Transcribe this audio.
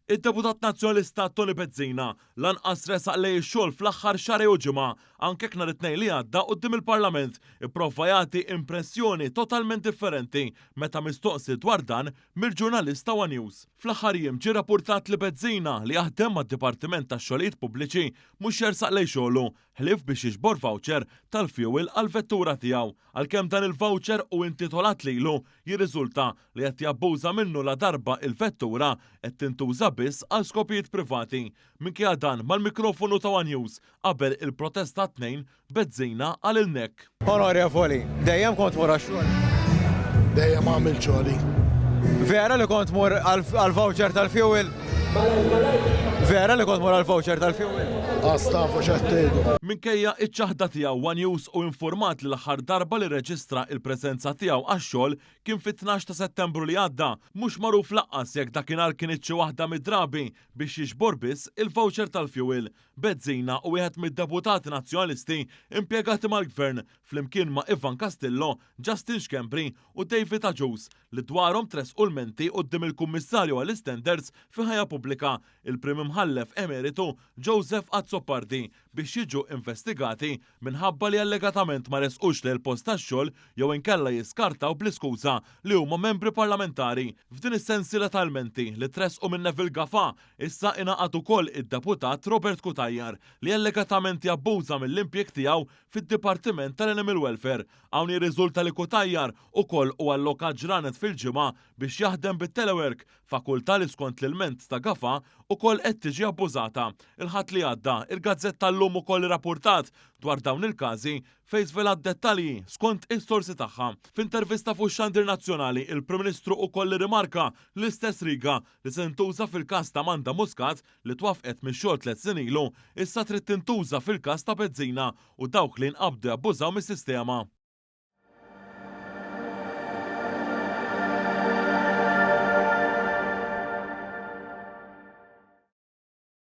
Id-deputat Nazzjonalista Toni Bezzina lanqas resaq lejn ix-xogħol fl-aħħar xahrejn u ġimgħa, anke jekk nhar it-Tnejn li għadda quddiem il-Parlament ipprova jagħti impressjoni totalment differenti meta mistoqsi dwar dan mill-ġurnalist ta' one News. Fl-aħħar jiem ġie rappurtat li Bezzina, li jaħdem mad-Dipartiment tax-Xogħlijiet Pubbliċi, mhux jersaq lejn xogħlu ħlief biex jiġbor voucher tal-fuel għall-vettura tiegħu. Għalkemm dan il-voucher hu intitolat lilu, jirriżulta li qed jabbuża minnu ladarba il-vettura qed tintuża biss għal skopijiet privati. Minkejja dan, mal-mikrofonu ta' one News, qabel il-protesta t-Tnejn, Bezzina qalilna hekk. Onorevoli, dejjem kont tmur għax-xogħol? Dejjem għamilt xogħli. Vera li kont tmur għall-voucher tal-fuel? Vera li kont tmur għall-voucher tal-fuel? Qas tafu x'qed tgħidu. Minkejja ċ-ċaħda tiegħu, one News hu infurmat li l-aħħar darba li rreġistra il-preżenza tiegħu għax-xogħol kien fit-12 ta' Settembru li għadda. Mhux magħruf lanqas jekk dakinhar kinitx xi waħda mid-drabi biex jiġbor biss il-voucher tal-fuel. Bezzina hu wieħed mid-deputati Nazzjonalisti impjegati mal-Gvern flimkien ma' Ivan Castillo, Justin Schembri u David Agius li dwarhom tressqu lmenti quddiem il-Kummissarju għall-Istandards fi Ħajja Pubblika, il-Prim Imħallef Emeritu Joseph Azzopardi biex jiġu investigati minħabba li allegatament ma resqux lejn il-post tax-xogħol jew inkella jiskartaw bl-iskuża li huma membri parlamentari. F'din is-sensiela ta' lmenti li tressqu minn Neville Gafà, issa ingħaqad ukoll id-Deputat Robert Cutajar li allegatament jabbuża mill-impjieg tiegħu fid-Dipartiment tal-Animal Welfare. Hawn jirriżulta li Cutajar ukoll hu allokat ġranet fil-ġimgħa biex jaħdem bit-telework, fakultà li skont l-ilment ta' Gafà ukoll qed tiġi abbużata. Il-Ħadd li għadda, il-gazzetta Illum ukoll irrappurtat dwar dawn il-każi fejn żvelat dettalji skont is-sorsi tagħha. F'intervista fuq ix-xandir nazzjonali, il-Prim Ministru ukoll irrimarka l-istess riga li se tintuża fil-każ ta' Amanda Muscat li twaffqet mix-xogħol tlett snin ilu, issa trid tintuża fil-każ ta' Bezzina u dawk li jinqabdu jabbużaw mis-sistema.